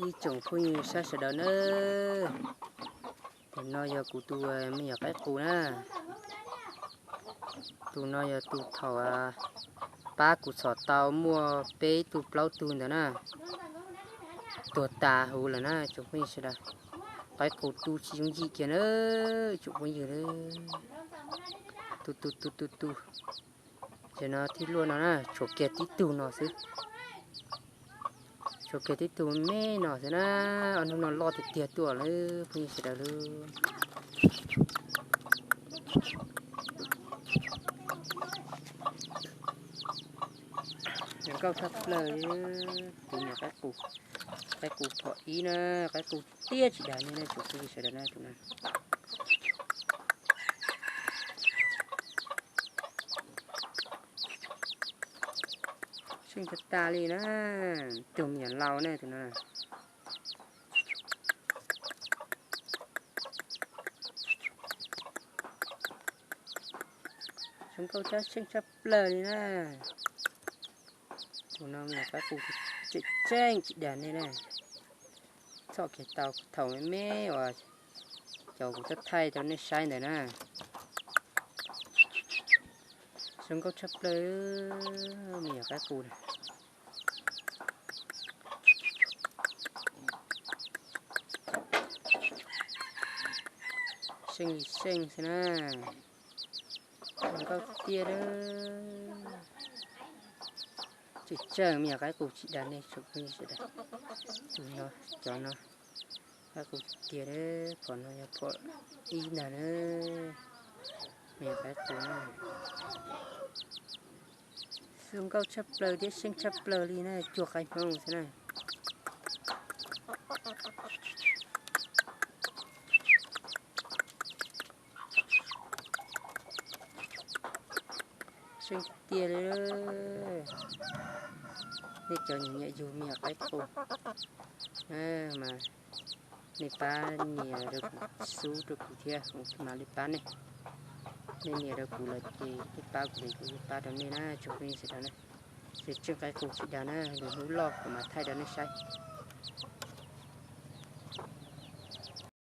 Ib tsoom phooj ywg sawv daws na, tus no yog kuv tus me nyuam qaib qus na. Tus no yog tus thaum pab kuv txhom tau muaj peb tug plaub tug ntawd na, tuag tas huv lawm na tsoom phooj ywg sawv daws. Qaib qus tu tsis yooj yim kiag na tsoom phooj ywg. Tu tu tu tu tu. Ces no tib luaj no na, tshuav kiag tib tug no xwb. Tshuav kiag tib tug me no xwb na, ob hnub no loj tiag tiag tuaj lawm phooj ywg sawv daws lauj. Zoo nkauj tshaj plaws li, tus niam qaib qus, qaib qus phom ib na, qaib qus tiag tsis dag nej na tsoom phooj ywg sawv daws na tus no. Seej tag tag li na, tus me nyuam laus na tus no. Zoo nkauj tshaj seej tshaj plaws li na. Tus no me nyuam qaib qus tseem tseem tsis dag nej na. Txhom kiag tau thaum me me uas cov kuv thaij thaij rau nej saib ntawd na. Zoo nkauj tshaj plaws me nyuam qaib qus na. Seej li seej xwb na. Zoo nkauj tiag li. Tseem tseem me nyuam qaib qus tsis dag nej tsoom phooj ywg sawv daws. Tus no, cov no, qaib qus tiag li, phom no yog phom ib ntag na. Me nyuam qaib qus na. Zoo nkauj tshaj plaws thiab seej tshaj plaws li na, cuag qaib Hmoob xwb na. Seej tiag li. Nej cov nyiam nyiam yug me nyuam qaib qus mas nej pab nias rau kuv, sub rau kuv thiab kuv mam li pab nej. Nej nias rau kuv lawm ces nej pab kuv li kuv yeej pab rau nej na tsoom phooj ywg sawv daws na. Tseem tseem qaib qus tsis dag na, lwm hnub loj kuv mam thaij rau nej saib.